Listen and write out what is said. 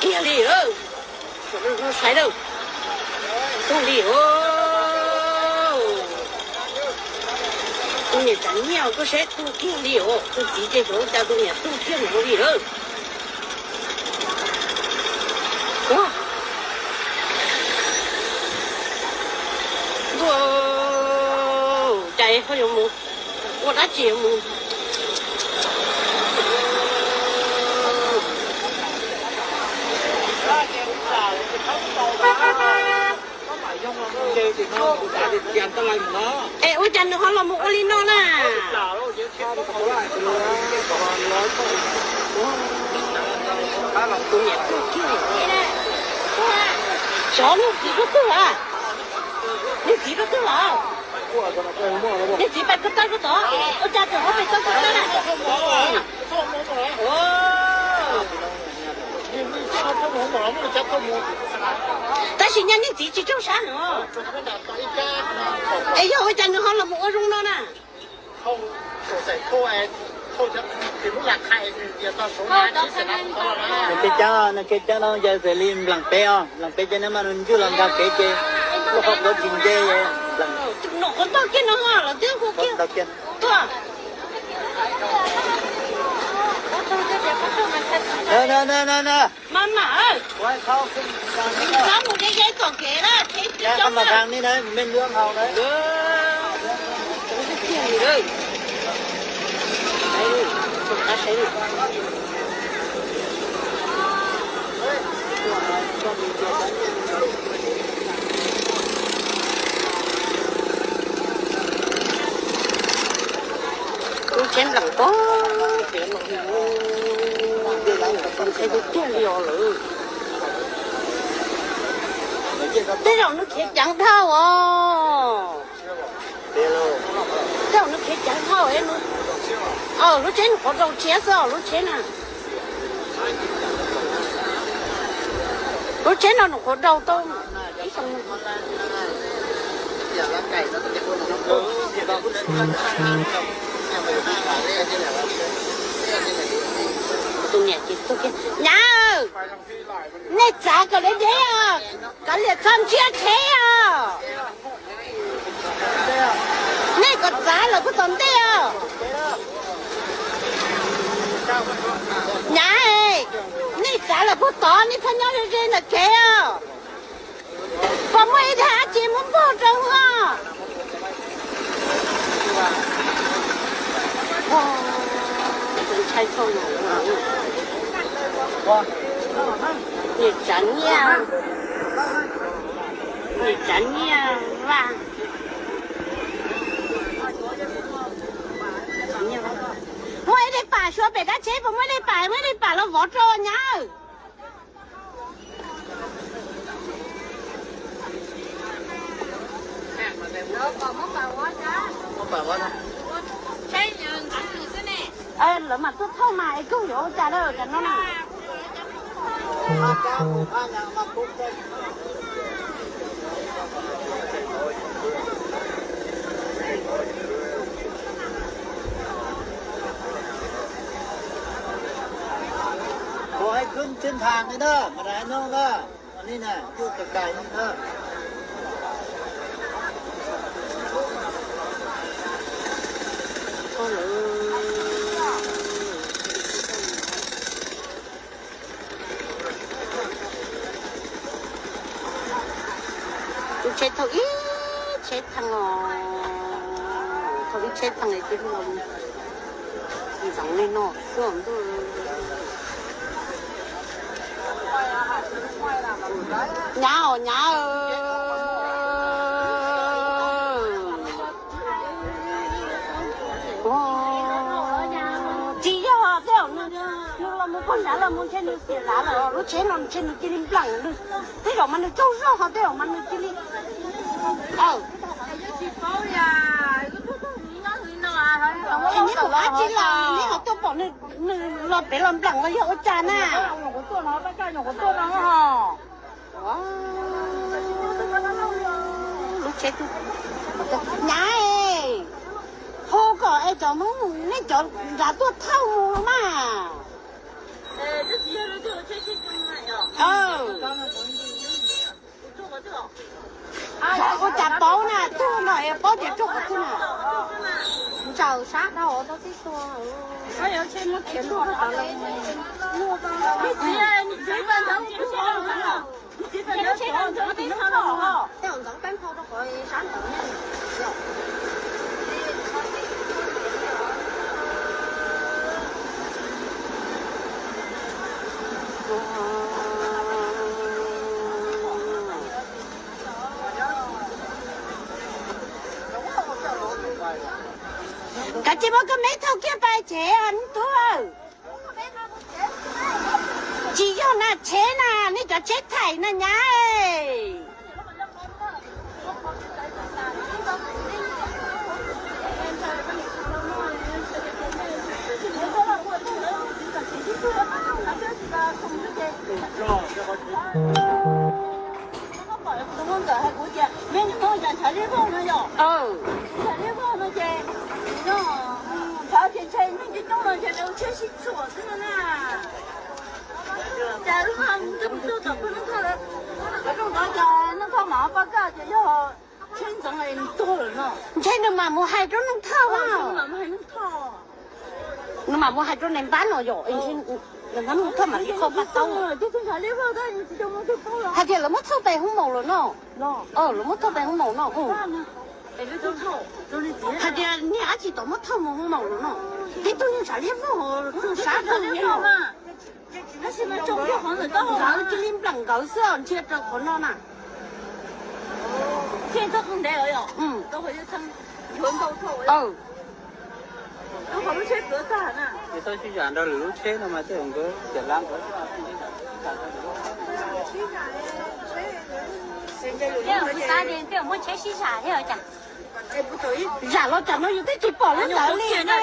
Kiag li, saib lawm, tu li os. Tus niam tsav nyiaj koj saib tu kiag li os, tus txiv ces xyov cas tus niam tu kiag li lawm. Ntuj, cas ho yuav mus ua dab tsi mus. Es ua cas nws ho los mus ua li no na? Xyov niag txiv koj twg lawm? Niag txiv koj twg lawm? Niag txiv pais ko taw rau tod, ua cas tseem ho pais ko taw na? Tab sis nyaj niag txiv tsis raug sab no. Es yog ua cas nws ho los mus ua zoo no na? Nws khiav ceeb, nws khiav ceeb no yawg Xes Lis nplam peb os, nplam peb ces neb mas nws ntswj los nkag kev ces lub qhov quav tsis nce. Nplam kiag no los twb hu kiag tuaj. Mas mas, txhob mus de ye tom kev na, lub tsheb nplam pob pem no, ntshe tiag tiag li os lawm. Tej zaum nws khiav ceev dhau os. Tej zaum nws khiav ceev dhau. Lub tsheb nws qhuav rau tshiab xwb os lub tsheb na. Lub tsheb no nws qhuav rau tau ib xyoo. Tus niam ces tuaj kiag, nyab, nej txav kom deb deb os, kav liam txhob ntsiab tsheb os. Nej kom txav lawm puag tom ntej os. Nyab, nej txav lawm puag tod, nej txhob nyob ze ze ntawm kev os. Puas muaj ib daim dab tsi muab npog rau os? Niam tsav nyiaj, niam tsav nyiaj vaj. Muaj ib daim pam suav pem dab tsheb, puas muaj ib daim pam, muaj ib daim pam los vov rau nyab. Lawv mam tuaj thauj mas es koj yuav ua cas na, cov no na. Khawb tsheb thaj li na, mas rau no na, li na, yuj kawg kawg li na. Lub tsheb thauj ib tsheb thaj os, thauj ib tsheb thaj es cia li los ntxeev li no xwb ntuj. Nyab os nyab, tsis yog tej zaum nws los mus pog nrad los mus ntshe nws xiam nrad lawm, lub tsheb no ntshe nws cia li nplam, tej zaum mas nws tsaug zog ho tej zaum mas nws cia li. Es neb mus dab tsi los neb ho tuaj pom nws los pem los nplam los yog ua cas na? Lub tsheb, nyab, hu kom es cov Hmoob nej cov nrad tuaj thauj mus mas. Ua cas paub na, tuag no es paub tias raug qhov twg na. Ntsaws sab dhau tau tib tug. Tej ntxoov peb nphau rau qhov sab ntawd na. Kav tsij muab koj me thauj kiag pais tsev os tub. Tsis yog na tsheb na, nej cov tsheb thaim na nyab. Ntshe nws mam mus hais rau Neej Thoj, nws mam mus hais rau nais npab no yom, nais npab Neej Thoj mam li qhov pab taub. Hais tias lawv muab thauj pem hoob maum lawm no. Lawv muab thauj pem hoob maum no. Hais tias niag dab tsi tom muab thauj mus hoob maum lawm no. Tib tug nyuag tshav liab vog, tug sab tug no. Nkawd cia li nplam nkawd xwb os, ntsia rau qhov no na. Zam los tsam no yus twb tsis pom lub ntawd li ne.